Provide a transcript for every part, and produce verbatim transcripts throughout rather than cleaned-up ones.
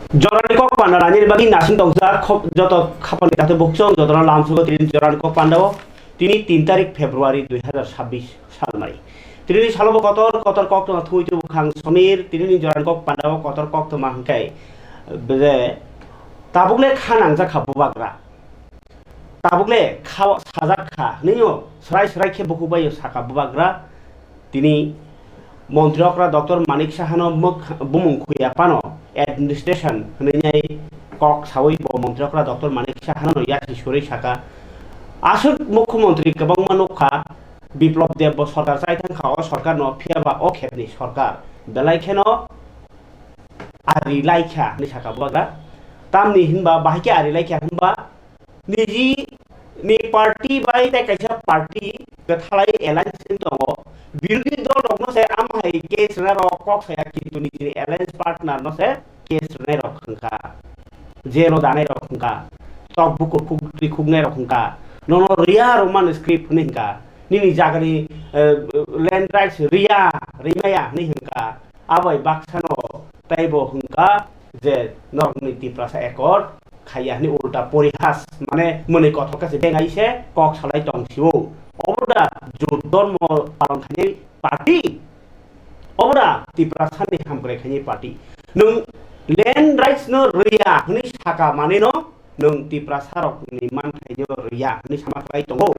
Jorani kok panda rani bagwi nasing tongjak khok joto khapangni takhuk bukhuk jotono lamsugo tini jorani kok pandao tini tin tarik February dui hazar sabbish salmari. Tini salobo kotor kotor kok tongma thui twi bukhang somir tini jorani kok pandao kotor kok tongma hwnkhe je tabukle kha nangjak kha bubagra. Tabukle kha sajak kha hwnwi srai srai khe bukhuk bai saka bubagra. Tini montri okra Doctor Manik Sahano bumung khuya phano administration hwnwi kok sawi bo montri okra Doctor Manik Sahano yasi surwi saka. Aswk mukhyamantri kwbangma nukha, Biplab Deb bo sarkar chai thang kha, o sarkarno phiya ba o khepni sarkar belai kheno ari lai kha hwnwi saka bubagra. Tamni hinba bahai khe ari lai kha hinba niji ni party bai tei kaisa party kwthalai alliance wng tongo. Birodhi dol rokno se amhai case rwnai rok kok saya kintu nijini alliance partner no se case rwnai rok hwnkha. Jail o danai rok hwnkha. Tok bukur khuk rikhuknai rok hwnkha. Nono riya Roman script hwnwi hwnkha. Nini jagani land rights riya rimaya hwnwi hwnkha. Abai baksano taibo hwnkha je norokni Tiprasa accord khaiya hwnwi ulta porihas mane mwnwi kothok khe se bengai se kok salai tong sio. Obo da jot dormo palon khainai party? Obo da Tiprasani hamkrai khainai party? Nwng land rights no rwya hwnwi saka manwi no nwng Tiprasa rokni manthai no rwya hwnwi sama khlai tongo.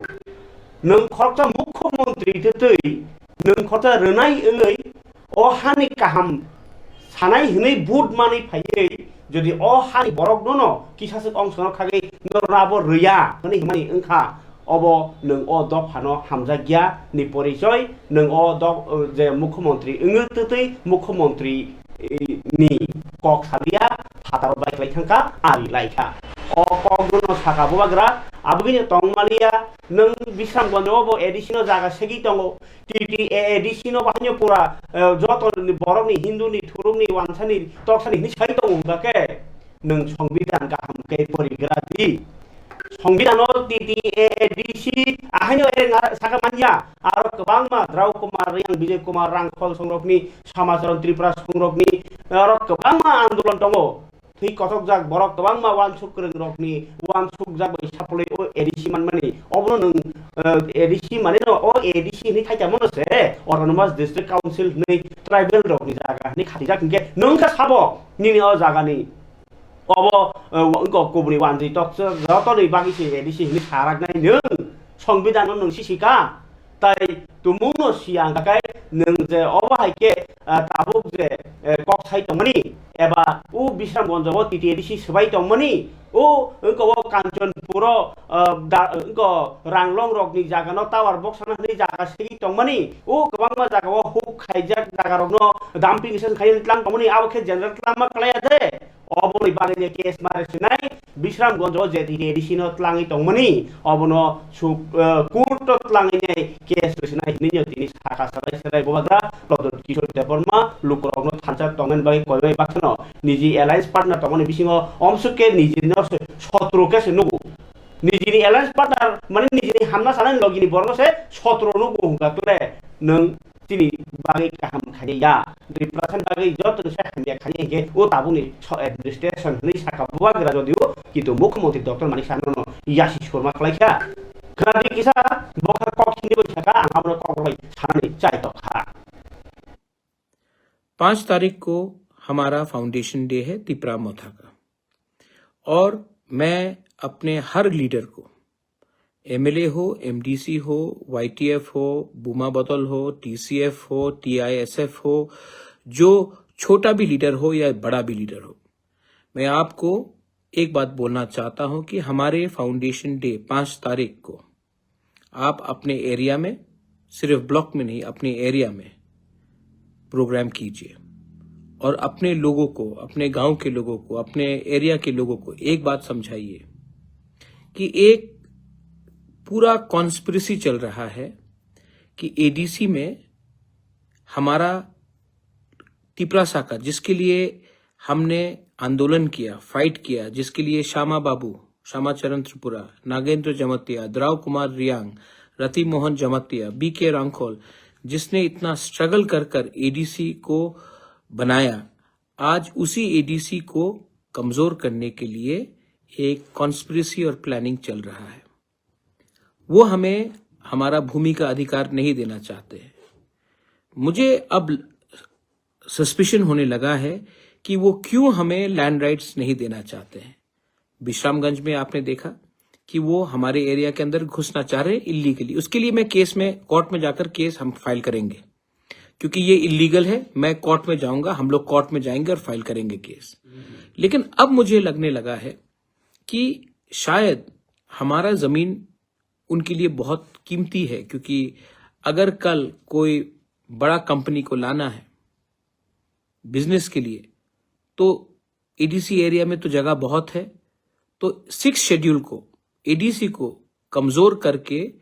Nwng khoroksa mukhyamantri twi twi nwng khoroksa rwnai wngwi o hani kaham sanai hwnwi vote manwi phaiwi jodi o hani borok nono kisa swk ongsono khagwi norno abo rwya hwnwi hwnmani wngkha, obo nwng o dophano hamjakya ni porichoi, nwng o doph-, je mukhyamantri wngwi twtwi mukhyamantri, eh, ni kok salia phataro bai kwlai thangkha, ari laikha. O kok nono saka bubagra, abogino tongmaliya, nwng Bisramganjo o bo A D C no jaga segwi tongo, T T A A D C no bahaino pura, eh, joto ni borok ni Hindu ni, thuruk ni, wansa ni, toksa ni hinwi sai tongo hwnba khe nwng Songbidan kaham khe porigra di. Songbidan o T T A A D C ahaino ere nga saka manya, aro kwbangma Drau Kumar Reang, Bijay Kumar Rangkhol songrokni, Samacharan Tripura songrokni, aro kwbangma andolon tongo. Thwi kothokjak borok kwbangma uansuk kwrwng rokni uansukjak bai sapolwi o A D C manmani. Obono nwng, eh, A D C mane no o A D C hinwi thaitamo no se Autonomous District Council hinwi tribal rokni jaga hinwi khatijak hinkhe nwng kha sabo nini o jagani obo, eh, wngkha kubuni wanjwi toksa jotoni bagwi se A D C hinwi saraknai nwng Songbidan no nwng sisika. Tai tumungno siya hwnkha khe nwng je obo hai khe, ah, tabuk je, eh, kok sai tongmani eba o Bisramganjo o T T A D C swbai tongmani, o wngkha o Kanchanpur o, ah, da-, wngkha Ranglong rokni jaga no tower box sana hwnwi jaga segwi tongmani, o kwbangma jaga o huk khaijak jaga rokno dumping station khai tlang tongmani, abo khe general tlang ma klaiya de. Oboni bagwi je case ma rwsinai, Bisramganjo je T T A D C no tlangwi tongmani, obono sub-, eh, court o tlangwi nai case rwsinai hinwi no tini saka salai salai bubagra Pradyot Kishore Debbarma lukurokno thansa tongmani bagwi koimai baksano niji alliance partner tongmani bisingo omsuk khe niji no se sotro khe se nugo. Nijini alliance partner mane nijini hamna sanani logini borokno se sotro nugo hwnkha kle nwng chini bagwi kaham khainai ya. Tiprasani bagwi joto se hamya khainai hinkhe o tabukni so administration hinwi saka bubagra jodio, kintu mukhyamantri Doctor Manik Sahano yasi surma khlaikha. Khwnadi kisa bokha kok hini bai saka, ang abono kok rwbai sanani chai tokha. पाँच तारीख को हमारा foundation day है तिपरा मोथा का। और मैं अपने हर लीडर को, एमएलए हो, एमडीसी हो, वाईटीएफ हो, बुमा बदल हो, टीसीएफ हो, टीआईएसएफ हो, जो छोटा भी लीडर हो या बड़ा भी लीडर हो, मैं आपको एक बात बोलना चाहता हूं कि हमारे फाउंडेशन डे पाँच तारीख को आप अपने एरिया में, सिर्फ ब्लॉक में नहीं, अपने एरिया में प्रोग्राम कीजिए और अपने लोगों को, अपने गांव के लोगों को, अपने एरिया के लोगों को एक बात समझाइए कि एक पूरा कॉन्स्पिरेसी चल रहा है कि एडीसी में हमारा तिपरासा का, जिसके लिए हमने आंदोलन किया, फाइट किया, जिसके लिए श्यामा बाबू, श्यामा चरण त्रिपुरा, नागेंद्र जमातिया, द्राव कुमार रियांग, रति मोहन जमातिया, बीके रांखोल, जिसने इतना स्ट्रगल कर कर एडीसी को बनाया, आज उसी एडीसी को कमजोर करने के लिए एक कॉन्स्पिरेसी और प्लानिंग चल रहा है। वो हमें हमारा भूमि का अधिकार नहीं देना चाहते हैं। मुझे अब सस्पिशन होने लगा है कि वो क्यों हमें लैंड राइट्स नहीं देना चाहते हैं। विश्रामगंज में आपने देखा कि वो हमारे एरिया के अंदर घुसना चाह रहे हैं इलीगली। उसके लिए मैं केस में, कोर्ट में जाकर केस हम फाइल करेंगे, क्योंकि ये इलीगल है। मैं कोर्ट में जाऊंगा, हम लोग कोर्ट में जाएंगे और फाइल करेंगे केस। लेकिन अब मुझे लगने लगा है कि शायद हमारा ज़मीन उनके लिए बहुत कीमती है, क्योंकि अगर कल कोई बड़ा कंपनी को लाना है बिजनेस के लिए, तो एडीसी एरिया में तो जगह बहुत है। तो सिक्स शेड्यूल को, एडीसी को कमजोर करके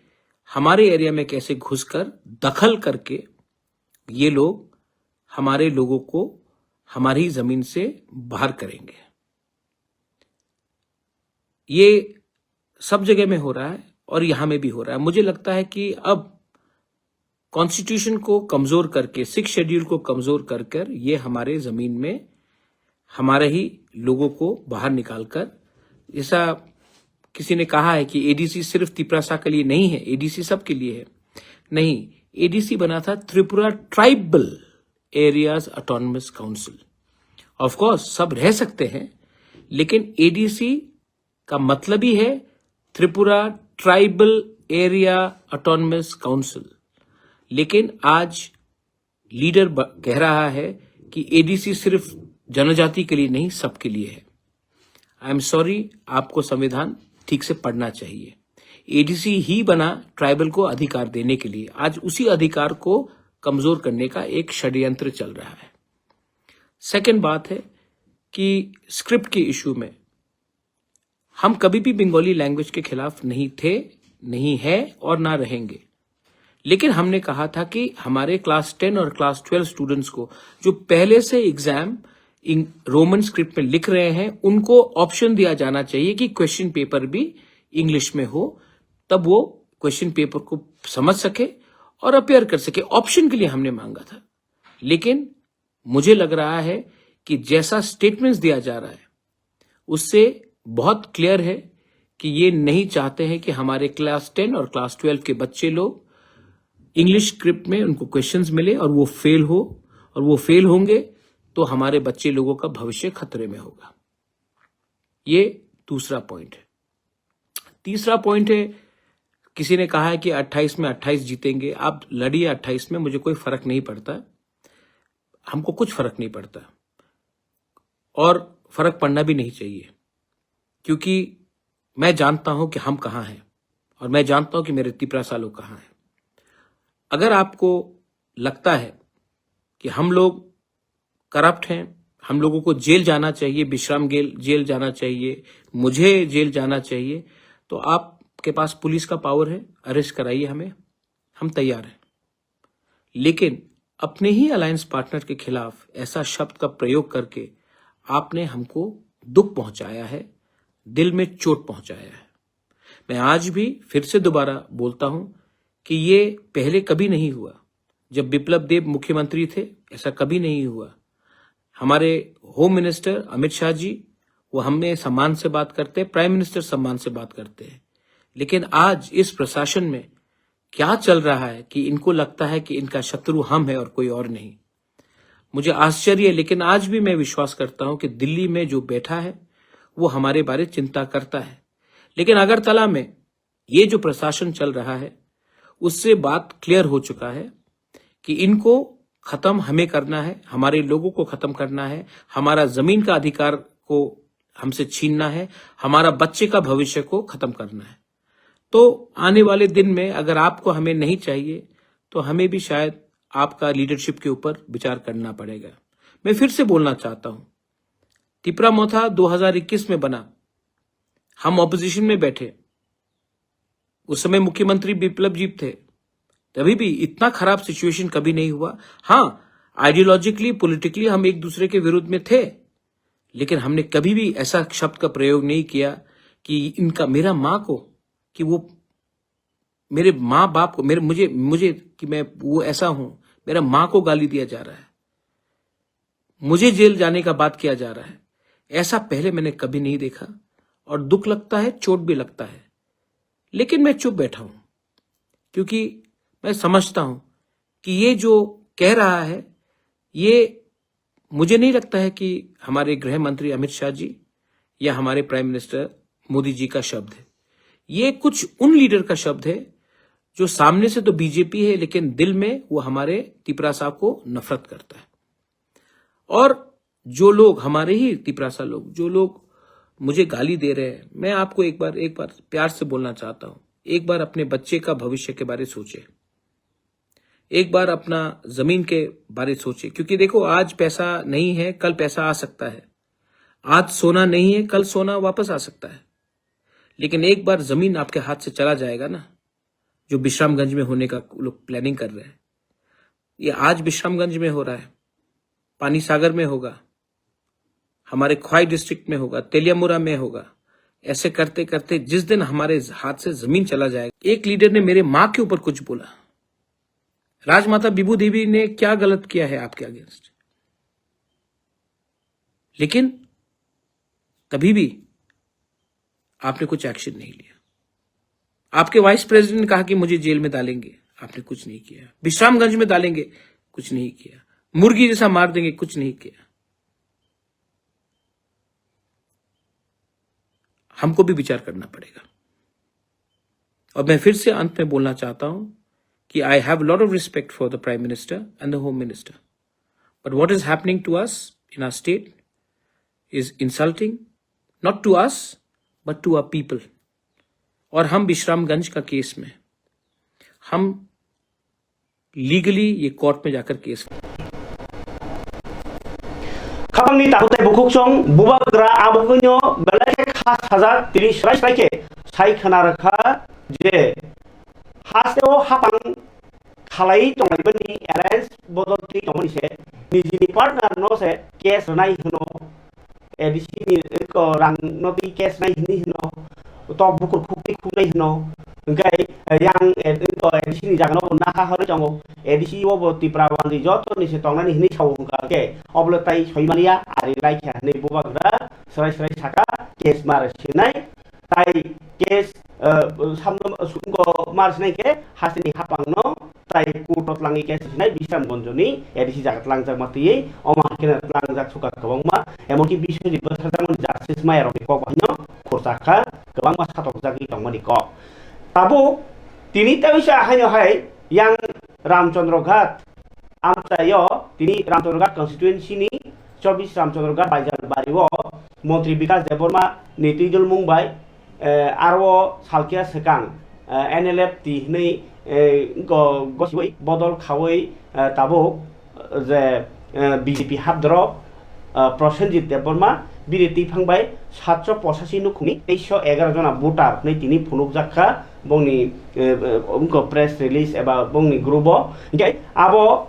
हमारे एरिया में कैसे घुसकर, दखल करके ये लोग हमारे लोगों को हमारी जमीन से बाहर करेंगे। ये सब जगह में हो रहा है और यहाँ में भी हो रहा है। मुझे लगता है कि अब कॉन्स्टिट्यूशन को कमजोर करके, सिक्स शेड्यूल को कमजोर कर कर ये हमारे जमीन में हमारे ही लोगों को बाहर निकाल कर, जैसा किसी ने कहा है कि एडीसी सिर्फ तिपरासा के लिए नहीं है, एडीसी सबके लिए है। नहीं, एडीसी बना था Tripura tribal areas autonomous council. Of course सब रह सकते हैं, लेकिन एडीसी का मतलब ही है Tripura tribal area autonomous council. लेकिन आज लीडर ब- कह रहा है कि एडीसी सिर्फ जनजाति के लिए नहीं, सबके लिए है। आई एम सॉरी, आपको संविधान ठीक से पढ़ना चाहिए। एडीसी ही बना ट्राइबल को अधिकार देने के लिए। आज उसी अधिकार को कमजोर करने का एक षड्यंत्र चल रहा है। सेकंड बात है कि स्क्रिप्ट के इशू में हम कभी भी बंगाली लैंग्वेज के खिलाफ नहीं थे, नहीं है और ना रहेंगे। लेकिन हमने कहा था कि हमारे क्लास टेन और क्लास ट्वेल्व स्टूडेंट्स को, जो पहले से एग्जाम रोमन स्क्रिप्ट में लिख रहे हैं, उनको ऑप्शन दिया जाना चाहिए कि क्वेश्चन पेपर भी इंग्लिश में हो, तब वो क्वेश्चन पेपर को समझ सके और अपियर कर सके। ऑप्शन के लिए हमने मांगा था। लेकिन मुझे लग रहा है कि जैसा स्टेटमेंट्स दिया जा रहा है, उससे बहुत क्लियर है कि ये नहीं चाहते हैं कि हमारे क्लास टेन और क्लास ट्वेल्व के बच्चे लोग इंग्लिश स्क्रिप्ट में उनको क्वेश्चंस मिले और वो फेल हो, और वो फेल होंगे तो हमारे बच्चे लोगों का भविष्य खतरे में होगा। ये दूसरा पॉइंट है। तीसरा पॉइंट है, किसी ने कहा है कि अट्ठाईस में अट्ठाईस जीतेंगे। आप लड़िए अट्ठाईस में, मुझे कोई फर्क नहीं पड़ता, हमको कुछ फर्क नहीं पड़ता और फर्क पड़ना भी नहीं चाहिए, क्योंकि मैं जानता हूं कि हम कहाँ हैं और मैं जानता हूं कि मेरे तिपरासा लोग कहाँ हैं। अगर आपको लगता है कि हम लोग करप्ट हैं, हम लोगों को जेल जाना चाहिए, विश्राम गेल जेल जाना चाहिए, मुझे जेल जाना चाहिए, तो आपके पास पुलिस का पावर है, अरेस्ट कराइए हमें, हम तैयार हैं। लेकिन अपने ही अलायंस पार्टनर के खिलाफ ऐसा शब्द का प्रयोग करके आपने हमको दुख पहुंचाया है, दिल में चोट पहुंचाया है। मैं आज भी फिर से दोबारा बोलता हूं कि ये पहले कभी नहीं हुआ। जब बिप्लब देब मुख्यमंत्री थे, ऐसा कभी नहीं हुआ। हमारे होम मिनिस्टर अमित शाह जी, वो हमें सम्मान से बात करते हैं, प्राइम मिनिस्टर सम्मान से बात करते हैं। लेकिन आज इस प्रशासन में क्या चल रहा है कि इनको लगता है कि इनका शत्रु हम है और कोई और नहीं। मुझे आश्चर्य है, लेकिन आज भी मैं विश्वास करता हूं कि दिल्ली में जो बैठा है, वो हमारे बारे चिंता करता है। लेकिन अगरतला में ये जो प्रशासन चल रहा है, उससे बात क्लियर हो चुका है कि इनको खत्म हमें करना है, हमारे लोगों को खत्म करना है, हमारा जमीन का अधिकार को हमसे छीनना है, हमारा बच्चे का भविष्य को खत्म करना है। तो आने वाले दिन में अगर आपको हमें नहीं चाहिए, तो हमें भी शायद आपका लीडरशिप के ऊपर विचार करना पड़ेगा। मैं फिर से बोलना चाहता हूं, तिपरा मोथा दो हज़ार इक्कीस में बना, हम ऑपोजिशन में बैठे, उस समय मुख्यमंत्री बिप्लब जीप थे, तभी भी इतना खराब सिचुएशन कभी नहीं हुआ। हाँ, आइडियोलॉजिकली, पॉलिटिकली हम एक दूसरे के विरुद्ध में थे, लेकिन हमने कभी भी ऐसा शब्द का प्रयोग नहीं किया कि इनका, मेरा माँ को, कि वो मेरे माँ बाप को, मेरे, मुझे, मुझे, कि मैं वो ऐसा हूं, मेरा माँ को गाली दिया जा रहा है, मुझे जेल जाने का बात किया जा रहा है। ऐसा पहले मैंने कभी नहीं देखा। और दुख लगता है, चोट भी लगता है, लेकिन मैं चुप बैठा हूं, क्योंकि मैं समझता हूं कि ये जो कह रहा है, ये मुझे नहीं लगता है कि हमारे गृह मंत्री अमित शाह जी या हमारे प्राइम मिनिस्टर मोदी जी का शब्द है। ये कुछ उन लीडर का शब्द है जो सामने से तो बीजेपी है, लेकिन दिल में वो हमारे तिपरासा को नफरत करता है। और जो लोग, हमारे ही तिपरासा लोग, जो लोग मुझे गाली दे रहे हैं, मैं आपको एक बार, एक बार प्यार से बोलना चाहता हूं, एक बार अपने बच्चे का भविष्य के बारे सोचें। एक बार अपना जमीन के बारे सोचें, क्योंकि देखो, आज पैसा नहीं है, कल पैसा आ सकता है। आज सोना नहीं है, कल सोना वापस आ सकता है। लेकिन एक बार जमीन आपके हाथ से चला जाएगा ना, जो विश्रामगंज में होने का लोग प्लानिंग कर रहे हैं, ये आज विश्रामगंज में हो रहा है, पानी सागर में होगा, हमारे ख्वाई डिस्ट्रिक्ट में होगा, तेलियामुरा में होगा। ऐसे करते करते जिस दिन हमारे हाथ से जमीन चला जाएगा, एक लीडर ने मेरे माँ के ऊपर कुछ बोला, राजमाता विभू देवी ने क्या गलत किया है आपके अगेंस्ट? लेकिन तभी भी आपने कुछ एक्शन नहीं लिया। आपके वाइस प्रेसिडेंट ने कहा कि मुझे जेल में डालेंगे, आपने कुछ नहीं किया। विश्रामगंज में डालेंगे, कुछ नहीं किया। मुर्गी जैसा मार देंगे, कुछ नहीं किया। हमको भी विचार करना पड़ेगा। और मैं फिर से अंत में बोलना चाहता हूं कि I have lot of respect for the Prime Minister and the Home Minister, but what is happening to us in our state is insulting, not to us, but to our people. और हम विश्रामगंज का केस में हम लीगली ये कोर्ट में जाकर case. Khapangni takhuk tei bukhuksong bubagra abo kwnwi belai khe kha sajak, tini swrai swrai khe sai khna rwkha je hasteo hapang khalai tonglaimani arrange bodol twi tongmani se nijini partner no se case rwnai hwno, A D C ni ko rang no twi case nai hwnwi hwno, tok bukur khuk twi khuk nai hwno, hwnkhe yang A D C ni jaga no bo naha horwi tongo, A D C o bo Tipra bandi joto ni se tongnani hwnwi sao hwnkha khe obo le tai soi manya ari lai kha hwnwi bubagra swrai swrai saka case mar sinai. Tai case, eh, samno sumgo mar sinai khe hasteni hapangno tai court o tlangwi case sinai Bisramganj ni A D C jaga tlangjakma twiwi omo hai kheno tlangjak sukha kwbangma, emonki Biswajit bwsarjakmani justice mayarokni kok bahaino khurchak kha, kwbangma satokjagwi tongmani kok. Tabuk tini teisa haino hai yang Ramchandra Ghat amchaio tini Ramchandra Ghat constituency ni chobbish Ramchandra Ghat Baijalbari o Montri Bikash Debbarma ni twidulmung bai, eh, aro salkhe swkang, eh, N L F T hwnwi, eh, go-, gosiwi bodol khawi, eh, tabuk, eh, je, eh, B J P hapdorok, eh, Prosenjit Debbarma bini twiphang bai satsho pochashi nukhungni teisho egaroh jona voter hwnwi tini phunukjak kha bongni, eh, eh, wngkha press release eba bongni group o. Hinkhe abo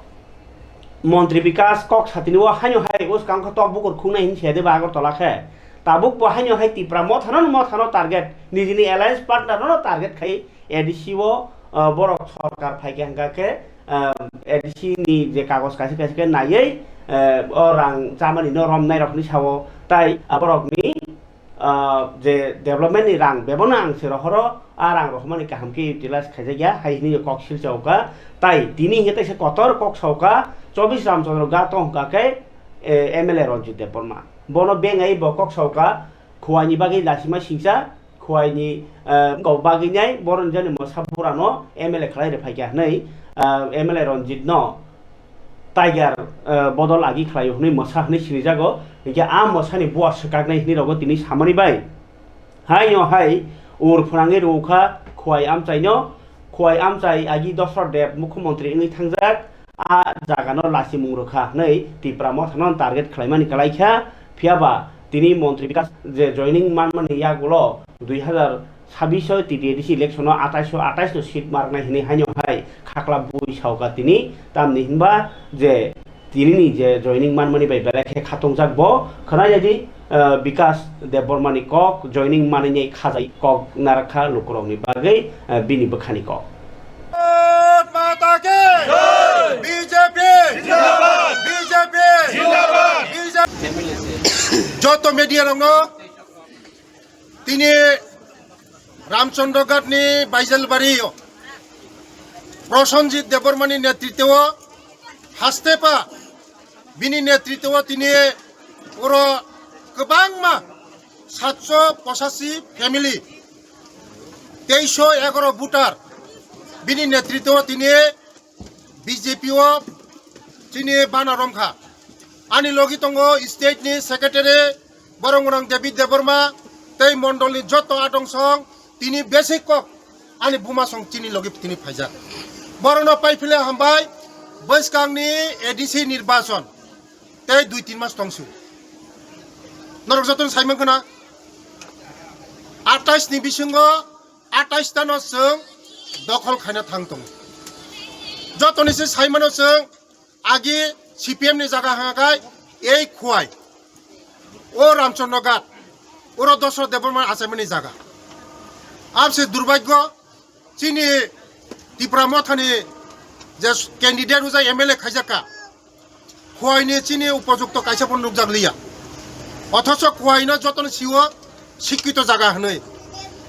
Montri Bikash kok satini o haino hai uskang khe tok bukur khungnai hinwi se de ba Agartala khe. Tabuk bo haino hai Tipra mothano, mothano target, nijini alliance partner no target khai A D C o, ah, borok sorkar phai khe hwnkha khe, ah, A D C ni je kagoj kaisa kaisa khe naiwi, ah, o rang chamani no romnai rok hinwi sao. Tai aborokni ah, je development ni rang bebakno ang se rohoro, a rang rohormani kaham khe utilize khaijakya hai hinwi kok silchao kha. Tai tini hinkhe teisa kotor kok sao kha, chobbish Ramchandra Ghat tong kha khe, eh, M L A Ranjit Debbarma. Bono bengai bo kok sao kha, Khowai ni bagwi lasima singcha, Khowai ni, eh, wngkha bagwi nai, boroni jani mosa burano M L A khlai rw phai kha hinwi, ah, M L A Ranjit no Tiger, eh, bodol agi khlaio hwnwi mosa hwnwi sinijago. Hinkhe a mosani bua swkaknai hwnwi rogo tini samani bai. Haino hai ur phwnangwi rwkha Khowai amchaino. Khowai amchai agi Dosrot Deb mukhyamantri wngwi thangjak. A jagano lachimung rwkha hwnwi Tipra mothano target khlaimani kwlaikha. Phiyaba tini Montri Bikash je joining manmani yagulo dui hazar sabbish o T T A D C election o atais o atais no seat marknai hinwi haino hai khakla bui saoka tini, tamni hinba je tini ni je joining manmani bai belai khe khatungjak bo khwnai jadi, eh, Bikash Debbarma ni kok joining manwi khajai kok narakha lukurok ni bagwi, eh, bini bwkhani kok. Bharat माता की जय। B J P जिंदाबाद। B J P जिंदाबाद। B J P। Joto media rokno tini Ramchandra Ghat ni Baijalbari o Prosenjit Debbarma ni netritwo o Hastepa bini netritwo o tini oro kwbangma satso pochashi family, teisho egaro voter bini netritwo o tini B J P o chini bana romkha. Ani logi tongo state ni secretary borok gwnang David Debbarma tei mondol ni joto adong song tini besi kok ani buma song chini logi tini phaijak. Borokno pai phile hambai, bwskang ni A D C nirbachon tei dui tin mas tongsu. Norok joto sai mankha na, atais ni bisingo atais ta no chwng dokhol khaina thang tongo. Joto ni se sai mano chwng agi C P M ni jaga hwnka khe ei Khowai, o Ramchandra Ghat, oro Dosrot Debbarma achaimani jaga. Abse durbhagyo chini Tipra Mothani je candidate ujai M L A khaijakka, Khowai ni chini upojukto kaisa pon nukjak liya. Othocho Khowai no jotono siwo sikkito jaga hwnwi.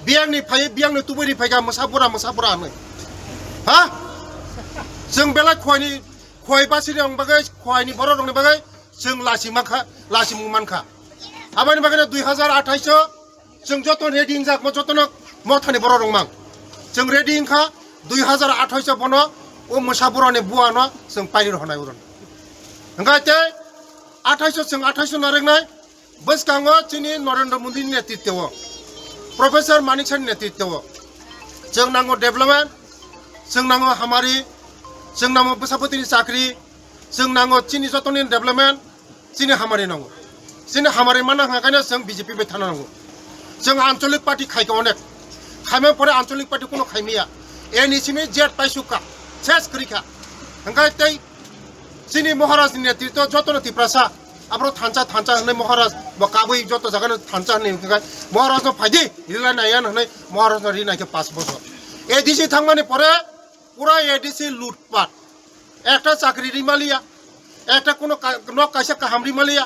Biyang ni phai, biyang ni tubui ri phaika mwsa bura, mwsa bura hwnwi. Ha? Chwng belai Khowai ni, Khowai basi rong bagwi, Khowai ni borok rok ni bagwi chwng lasi mankha, lasi mung mankha. Aboni bagwi no dui hazar athais o chwng joto ready wngjakma, jotono Mothani borok rok mang. Chwng ready wngkha, dui hazar athais o bono o mwsa bura ni bua no chwng pairi rw hwnai uro. Hwnkha tei athais o chwng athais o narwknai, bwskango chini Narendra Modi ni netritwo o, Professor Manik Saha ni netritwo o, chwng nango development, chwng nango hamari, chwng nango bwsapoti ni chakri, chwng nango chini jotoni development, chini hamari nango. Chini hamari mana hwnka khe chwng B J P bai thana nango. Chwng ancholik party khaika onek. Khaima pore ancholik party kuno khaimiya. Eni simi jet paisukha. Ses kwrwikha. Hwnkhe tei chini Maharaj ni netritwo jotono Tiprasa. Abro thansa, thansa hwnwi Maharaj bo kabui joto jagano thansa hwnwi hwnkhe Maharaj no phaidi rilai naiyan hwnwi Maharaj no ri naikhe pash bosor. A D C thangmani pore pura A D C lutpat. Ekta chakri rimaliya, ekta kuno ka-, nok kaisa kaham rimaliya,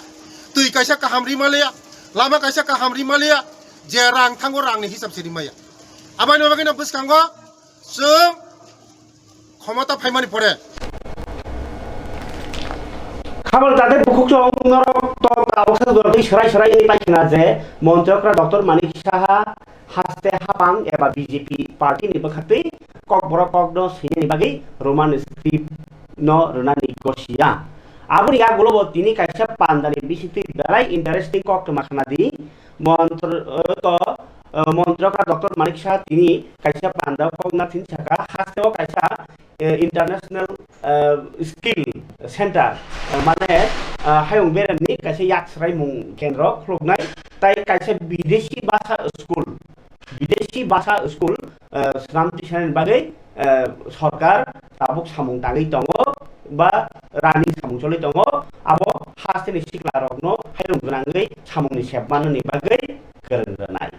twi kaisa kaham rimaliya, lama kaisa kaham rimaliya, je rang thango rangni hisab se rimaya. Aboni bagwi no bwskango chwng khomota phaimani pore. Khabal jate bukhuk chong norok to tabok sa dortwi serai serai ini paikna je Montri Okra Doctor Manik Saha haste hapang eba B J P party ni bwkhaktwi kokborok kokno swinani bagwi Roman script no rwnani gosia. Aboni yagulo bo tini kaisa pandani bisingtwi belai interesting kok twma khna di. Montr-, eh, to, eh, Montri Okra Doctor Manik Saha tini kaisa panda kokna thini saka hasteo kaisa eh, international, eh, skill center, eh, mane, eh, hayung beremni kaisa yak swraimung kendro khuluknai, tai kaisa bideshi bhasha school, bideshi bhasha school, eh, swnam tisanani bagwi, eh, sorkar tabuk samung tangwi tongo ba rani samung choli tongo, abo hasteni siklarokno hayung gwnangwi samungni sep manani bagwi kwrwng rwnai.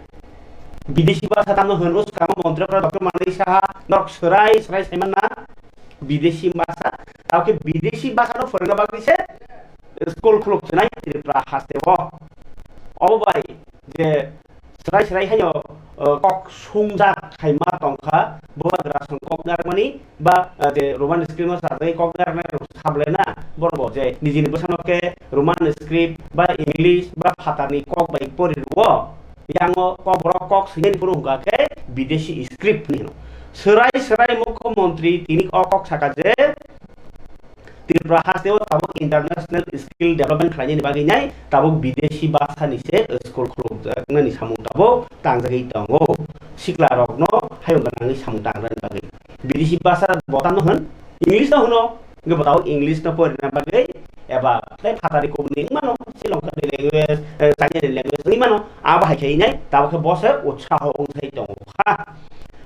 Bideshi bhasha tamno hwnwi swkango Montri Okra Doctor Manik Saha norok swrai swrai saimanna bideshi bhasha, tamo khe bideshi bhasha no phwrwngna bagwi se school khuluk chinai Tripura hasteo. Obo bai je swrai swrai haino, uh, kok sungjak khaima tongkha, bubagra song kok narwkmani, ba, ah, je Roman script no sajagwi kok narwknai rok sablai na, borok bo je nijini bwsano khe Roman script ba English ba phatarni kok bai pori rwo, yango kok borok kok swinani phuru hwnkha khe bideshi script hinwi hino. Swrai swrai mukho montri tini o kok saka je Tripura hasteo tabuk international skill development khlainani bagwi nai tabuk bideshi bhasha ni se school khulukjaknani samung tabuk tangjagwi tongo. Sikla rokno hayung gwnangwi samung tangrani bagwi. Bideshi bhasha bo tamo hwn, English no hwno, hwnkhe bo tabuk English no porina bagwi eba tei phatari kubuni wngmano, Sri Lanka ni language, eh, China ni language wngmano, abo hai khe nai tabuk khe bo se utsaho wngthai tongo kha.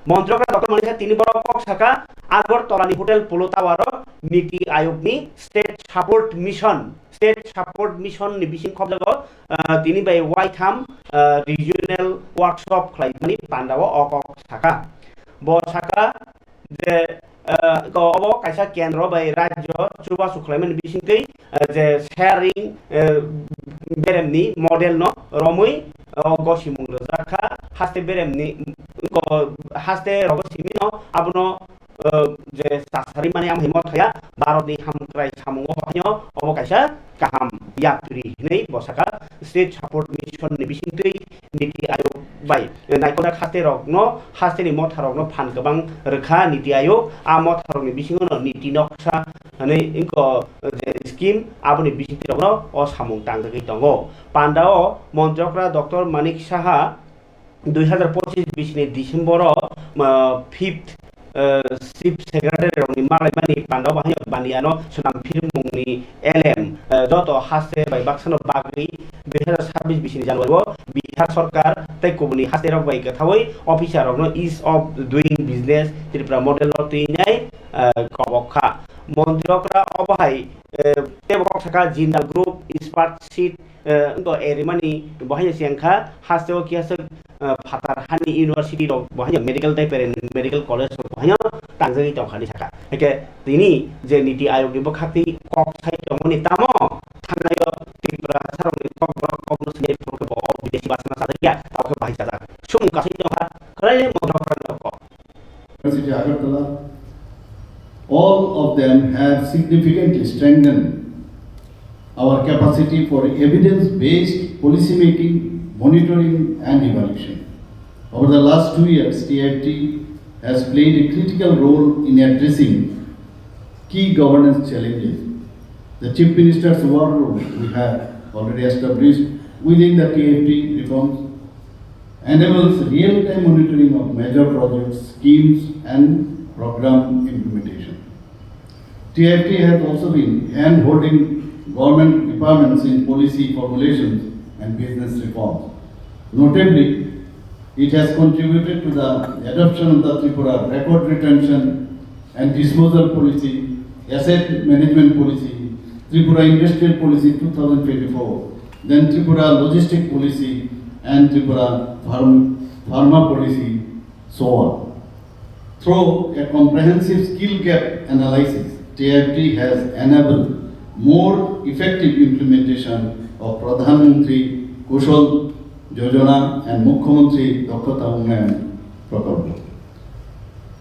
Montri Okra Doctor Manik Saha tini borok kok saka Agartala ni Hotel Polo Tower o Niti Ayog ni State Support Mission, State Support Mission ni bising khobjago, ah, tini bai waitham, ah, regional workshop khlaimani pandao o kok saka. Bo saka je, ah, ko obo kaisa kendro bai rajyo chubachu khlaimani bisingtwi, ah, je sharing, eh, beremni model no romwi, ah, o gosimung rwjak kha, haste beremni, ko haste rogo simi no abono, eh, je chasari mani amhai mo thaya, Bharatni hamkrai samungo haino obo kaisa kaham yapri hinwi bo sakha. State Support Mission ni bisingtwi Niti Aayog bai, eh, naikora haste rokno, hasteni motha rokno phan kwbang rwkha Niti Aayog. A motha rokni bisingo no niti noksa hwnwi wngkha, eh, je scheme, aboni bisingtwi rokno o samung tangjagwi tongo. Pandao Montri Okra Doctor Manik Saha dui hazar pochis bisini December o, ah, fifth, ah, Chief Secretary rokni malaimani pandao bahai baniano swnam phirmungni L M, ah, joto haste bai baksano bagwi dui hazar sabbish bisini January o Bihar Sorkar tei kubuni haste rok bai kwthaui officer rokno Ease of Doing Business Tripura model o twinai, ah, kobok kha. Montri Okra obo hai, eh, teibo kok sakha Jindal Group, Ispat Seed, eh, wngkha erimani bo haino se wngkha, hasteo kiya se, eh, phatar hani university rok bo haino medical tei peren medical college rok bo haino tangjagwi tongkha hinwi sakha. Hake tini je Niti Aayog ni bwkhak twi kok sai tongmani tamo thangnaio Tripura sarokni kok borok kokno sinai phuru khe bo o bidesi bachana chajakya, tamo khe bahai chajak. Sum kasai tongkha, khlai le Montri Okra ni kok. University Agartala, all of them have significantly strengthened our capacity for evidence-based policy making, monitoring, and evaluation. Over the last two years, T I F T has played a critical role in addressing key governance challenges. The Chief Minister's War Room we have already established within the T I F T reforms enables real-time monitoring of major projects, schemes, and program implementation. T I F T has also been hand-holding government departments in policy formulations and business reforms. Notably, it has contributed to the adoption of the Tripura Record Retention and Disposal Policy, Asset Management Policy, Tripura Industrial Policy two thousand twenty-four, then Tripura Logistic Policy and Tripura Pharm-, Pharma Policy, so on. Through a comprehensive skill gap analysis, T I F T has enabled more effective implementation of Pradhan Mantri Kushal Yojana and Mukhyamantri Dakshata Unnayan Prakalpa.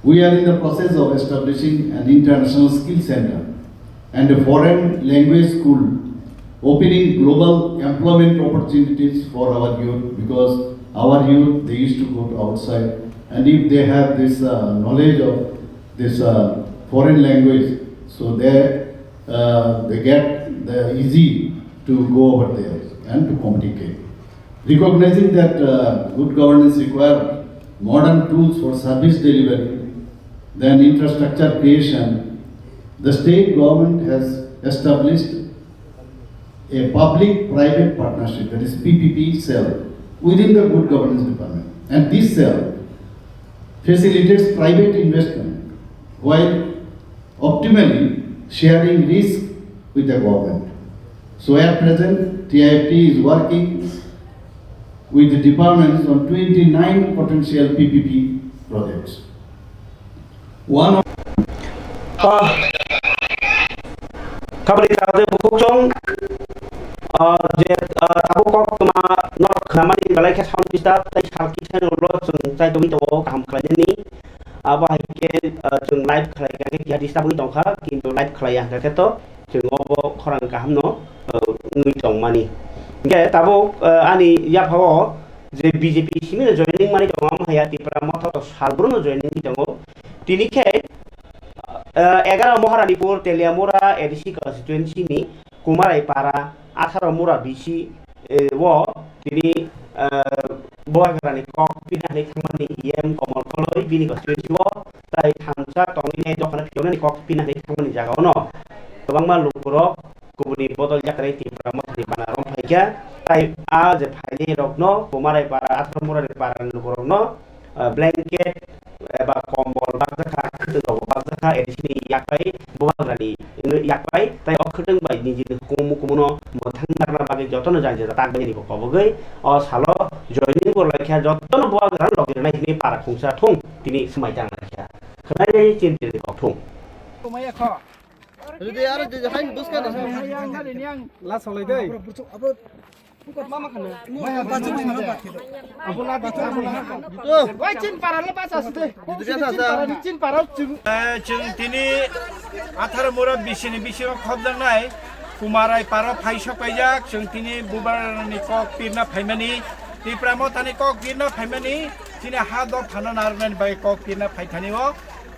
We are in the process of establishing an international skill center and a foreign language school, opening global employment opportunities for our youth, because our youth, they used to go to outside, and if they have this, uh, knowledge of this, uh, foreign language, so they, uh, they get the easy to go over there and to communicate. Recognizing that, uh, good governance require modern tools for service delivery, then infrastructure creation, the state government has established a public-private partnership, that is P P P cell, within the good governance department. And this cell facilitates private investment while optimally sharing risk with the government. So at present, T I F T is working with the departments on twenty-nine potential P P P projects. One of Ah, kabri kaje bukhuk chong, ah, je, ah, abo kok tuma nok khnamani belai khe sound disturb tei salki sai ulo chwng chai tongwi tongo kaham khlainani. Abo hai khe, ah, chwng live khlai kha khe keha disturb wngwi tongkha, kintu live khlai ya hwnkha khe to chwng obo khorang kaham no, ah, wngwi tongmani. Hwnkhe tabuk, ah, ani yaphao je B J P simi no joining mani tongo, omo hai ya Tipra Motha to salbrum no joining wngwi tongo. Tini khe, ah, egaroh Maharanipur Teliamura A D C constituency ni Kumarai Para atharo Mura B C, eh, o tini, eh, Bubagrani kok pina hinwi thangmani E M Komol Koloi bini constituency o tai thamsa tongwi nai dophano phiyoknani kok pina hinwi thangmani jaga ono kwbangma lukurok kubuni bodol yakarwi Tipra Mothani bana romphai kha. Tai a je phainai rokno Kumarai Para, Atharo Murani Parani lukurokno, ah, blanket eba kombol bakjakha, khwtwng rogo bakjakha, A D C ni yakbai, Bubagrani yakbai, tai o khwtwng bai nijini hukumu mukumuno mwthang narwkna bagwi jotono jani jora tak bai nini bo kobogwi o salo joining bo laikha, jotono Bubagrano logi rwnai hinwi para khungsa thung tini swmai tang laikha. khwnai chini chini kokthung. Jodi aro jodi hain buska na. Last solai dei. Abo la bacha, abo la. Oi, chin para le bacha site. Chin para, chin para, chin. Eh, chwng tini atharo mura bisini bisingo khobjaknai Kumarai paro phai sokpaijak, chwng tini bubarani kok pirna phaimani, Tipra mothani kok pirna phaimani, chini ha dophano narwknani bai kok pirna phaithani o.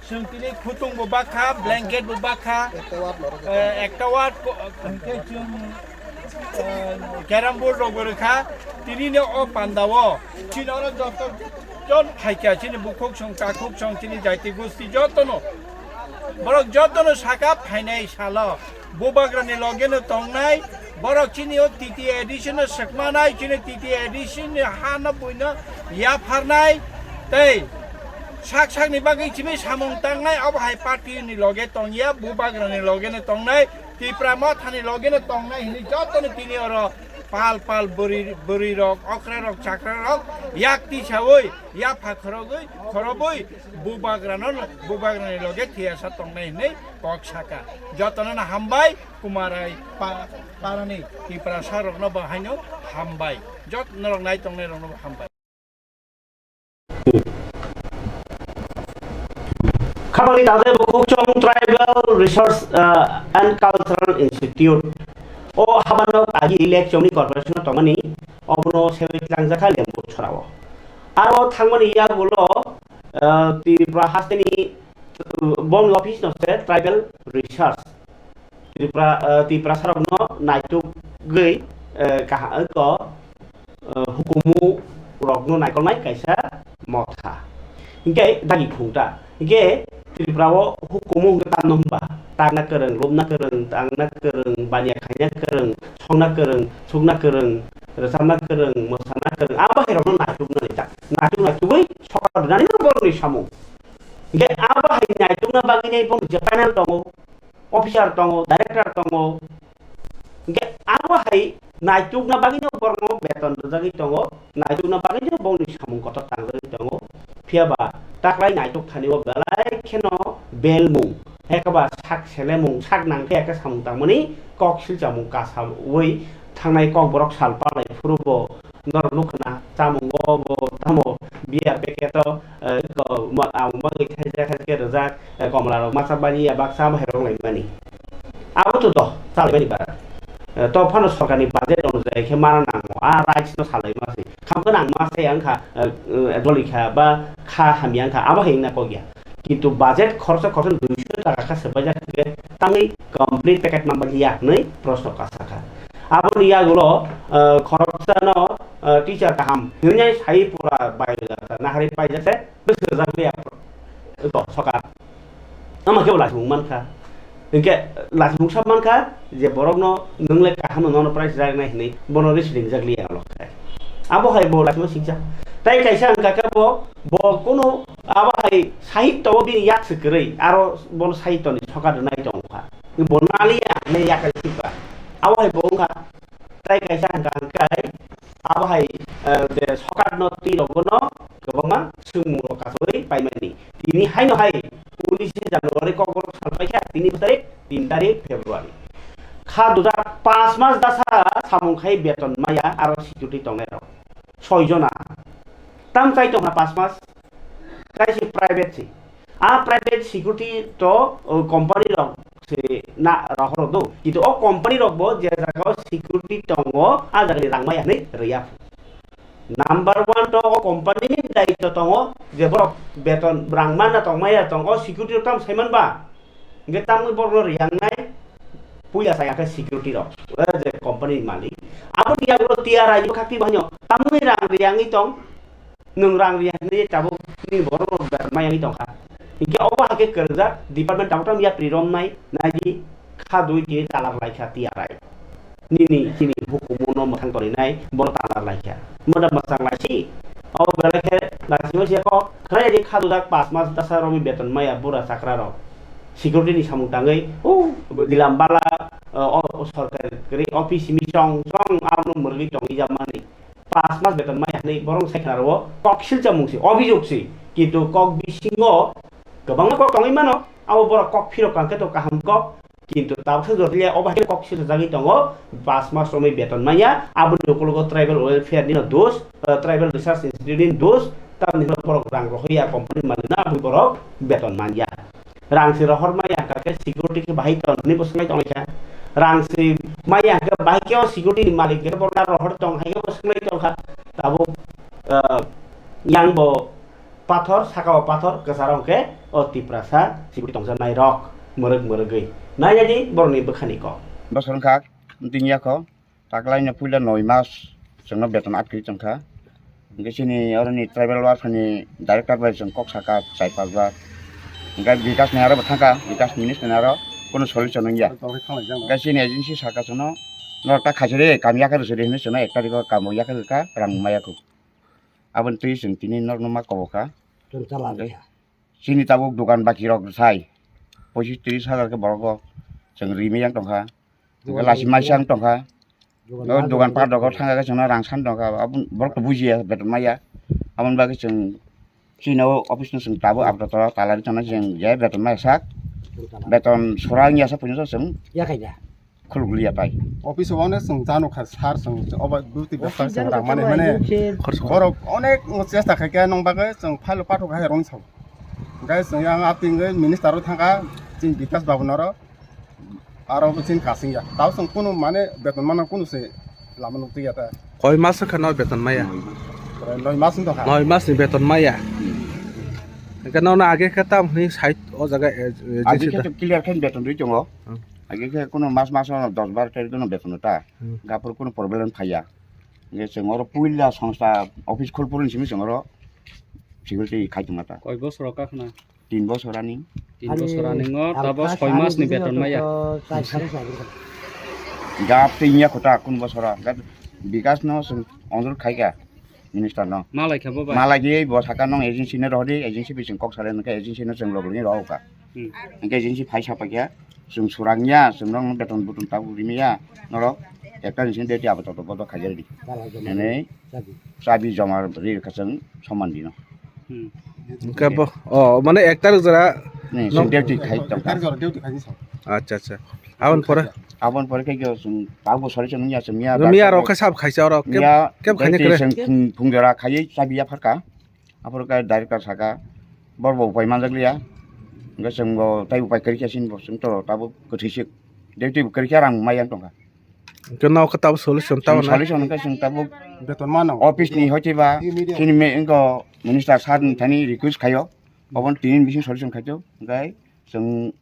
Chwng tini khutung bo bakha, blanket bo bakha, eh, ekta ward ko-, hwnkhe chwng, eh, carrom board rok bo rwkha. Tini no o panda o chini oro joto jon phaikha, chini bukhuk song, takhuk song, chini jaiti gosti jotono, borok jotono saka phainai salo. Bubagrani logeno tongnai, borok chini o T T A A D C no swkmanai, chini T T A A D C ni ha no buino yapharnai, tei sak sakni bagwi chini samung tangnai, abo hai party ni loge tongya, Bubagrani logeno tongnai, Tipra mothani logeno tongnai hinwi jotono tini oro pal pal bwrwi, bwrwi rok, okra rok, chakra rok yak tisaui, yapha khorogwi, khorobwi Bubagrano, Bubagrani loge thiyasa tongnai hinwi kok saka. Jotono no hambai, Kumarai pa-, parani Tiprasa rokno bo haino hambai. Jot norok nai tongnai rokno bo hambai. Khabangni tangde bo Kukchong Tribal Research, uh, and Cultural Institute. O habano agi election ni corporation tongmani obono sewi tlangjak kha Lembu chorao. Aro thangmani yagulo, uh, Tripura hasteni, uh, boni office no se Tribal Research. Tripura, eh, Tiprasa rokno naitugwi, eh, kaha-, ko, eh, hukumu rokno naikolnai kaisa motha. Hinkhe dagi khungta. Hinkhe Tripura o hukumu hinkhe tamno hwnba? Tangna kwrwng, lobna kwrwng, tangna kwrwng, baniya khaina kwrwng, songna kwrwng, sukna kwrwng, rwchapna kwrwng, mwsana kwrwng, abo hai rokno naitukna nai ta. Naituk naitugwi sokar rwnani borokni samung. Hinkhe abo hai naitukna bagwi nai borok je panel tongo, officer tongo, director tongo. Hinkhe abo hai naitukna bagwino borokno beton rwjagwi tongo, naitukna bagwino bongni samung kotor tangjagwi tongo. Phiya ba taklai naituk thani o belai kheno belmung, hekaba sak selemung, sak nangkhe khe samung tangmani kok silchamung kasaui thangnai Kokborok sal palai phuru bo norok nukhna chamungo bo tamo beer packet o, eh, ko ma-, ang bagwi thaijak thaijak khe rwjak, eh, komla rok masa bani ya baksa bahai rok lai mani. Abo to do salai mani bara. Eh, to phano sorkarni budget onujai khe mana nango. A rights no salai ma se. Kham gwnang ma se wngkha, eh, eh, doli kha ba kha hamya wngkha. Abo hai wngna kok ya. Kintu budget khoroksa khoroksa duiso taka kha swbaijak khe tangwi complete package manba liya hwnwi proshno kasa kha. Aboni yagulo, eh, khoroksano, eh, teacher kaham hwnwi sai pura bai nahari paijak se bwsajak liya to sokar. Ama khe bo lachimung mankha. Hinkhe lachimung sab mankha je borokno nwng le kaham no nono price rijak nai hinwi bono risi ringjak liya ulo khe. Abo hai bo lachimung sikjak. Tai kaisa wngkha khe bo, bo kunu abo hai sahitya o bini yak se kwrwi aro bono sahitya ni sokar rwnai tongkha. Bo naliya hinwi yak hai sikha. Abo hai bo wngkha tai kaisa wngkha hwnkhe abo hai, eh, je sokar no twi rok bono kwbangma swngmung rok kasui paimani. Tini haino hai unis January Kokborok sal paikha, tini bwsai tin tarik February. Kha dujak pas mas dasa samung khai beton maya aro security tongnai rok soi jona. Tam chai tongkha pas mas, kaisa private se. A private security to, o, company rok se na rohoro do. Kintu o company rok bo je jaga o security tongo, a jaga ni rang maya hinwi rwya. Number one to o company ni daityo tongo, je borok beton rang manna tong maya tongo, security rok tamo saiman ba? Hinkhe tamni borokno riyangnai puila chaya khe security rok, o je company ni malik. Aboni yagulo T R I ni bwkhak twi bahaino tamni rang riyangwi tong, nwng rang riya hinwi tabuk nini borok rok ber mayangwi tongkha. Hinkhe obo hai khe kwrwngjak department tabuk tamo yapri romnai, naidi kha dui tini talar laikha T R I. Nini, chini hukumu no mwthang torinai, bono talar laikha. Moda mwchang laisi, o belai khe laisi masi kok, khwlai di kha dujak pas mas dasa romwi beton maya bura chakra rok. Security ni samung tangwi, o, dilam bala, o, o, sorkar kwrwi office simi chong chong abono mwrwgwi tongwi jamani. Pas mas beton maya hinwi borok sai khna rwo, kok silchamung se, obhijog se, kintu kok bisingo Kwbangma kok tongwi mano, abo borok kok phirok kang khe to kaham kok, kintu tabukhe jotoliya o bahai kok sir jagwi tongo, pas mas romwi beton manya, aboni ukologo tribal welfare nino dos, eh, tribal research institute ni dos, tamni hwnba borok rang rohorya company manwi no aboni borok beton manya. Rang se rohor maya hwnkha khe security khe bahai ton hwnwi bo swngwi tongkha. Rang se maya hwnkha bahai khe o security ni malik khe bo rohor tong hai khe bo swngwi tongkha. Tabuk, eh, yang bo pathor, saka o pathor, kwcharo hwnkhe o Tiprasa security tongjaknai rok mwrwk mwrwgwi. Nai nai di borokni bwkhani kok. Bosor wngkha, tini yakho. Taklaino puila noi mas chwngno beton atkri tongkha. Hwnkhe chini oroni tribal welfare ni director bai chwng kok saka chai pas bar. Hwnkhe Bikas ni aro bo thangkha, Bikas minister ni aro kunu solution wngya. Hwnkhe chini agency saka chwngno norok ta khaisiri kam yakarwi siri hinwi chwngno ek tarikh o kamo yakarwi kha rang maya kho. Aboni twi chwng tini norokno ma kobo kha. Chini tabuk dogan baki rok sai pochis tris hajar khe borok bo chwng rimwi yang tongkha. Hwnkhe lasi maisang tongkha. O dogan pat rok thangkha khe chwngno rang san tongkha. Aboni borok to bujiya beton maya. Aboni bagwi chwng chini o office no chwng tabuk Agartala talari tongna chwng je beton maya sak. Beton sora wngya sak puino chwng. Khulukliya pai. Office o onek chwng chano kha sir chwng obo duty bwsai chwng rang mani mane borok onek chesta khai khe nong bagwi chwng file o pathok hai rong sao. Hwnkhe chwng yang atingwi minister o thangkha chini Bikas babu noro aro bo chini kasing ya. Tao chwng kunu mane beton mana kunu se lama nuk tiya ta. Koi mas wngkha no beton maya? Noi mas wng tongkha. Noi mas ni beton maya. Hwnkhe nono age khe tam hwnwi side o jaga, eh, eh, Age khe to clear khe beton rwi tongo. Hmm. Age khe kunu mas mas o dos bar tarik no beton ta. Hmm. Gapur kunu problem phaiya. Hwnkhe chwng oro puila songsta office khulpuruni simi chwng oro security khai tongma ta. Koi bosor o kakhna? Tin bosor ani. Tin bosor ani ngo tabo soi mas ni beton maya. Gap tei ya kota kun bosor o. Gap Bikas no chwng onjor khai kha. Minister no. Malai kha bo bai. Malai di bo saka nong agency no rohdi, agency bising kok sale nang agency no chwng logni rohka. Hmm. Hwnkhe agency phai sa paikha, chwng surang ya, chwng nong beton buton tabuk rimi ya, norok ekta ni sini deti abo toto boto khajar di. Nene chabi joma ri kha chwng soman dino. Hmm. Hwnkhe bo, oh, mane ek tarik jora. Ni, no. Chwng deti khai tong. Acha, acha. Aboni pore? Aboni pore khe khe chwng tabuk sori chwng ya chwng ya. Miya rok khe sab khaisa oro, keb, keb khaina kre. Chwng phung, phung jora khaiwi chabi ya pharka. Aphuru khe director saka, bor bo upai manjak liya. Hwnkhe chwng bo tai upai kwrwi khe chini bo chwng to tabuk kwthwi se. Dei twi bo kwrwi khe rang mai yang tongkha. Hwnkhe no khe tabuk solution tamo na? Solution hwnkhe chwng tabuk beton mano. Office ni hoite ba chini me wngkho minister sir ni thani request khaio. Oboni tini bising solution khaito. Hwnkhe chwng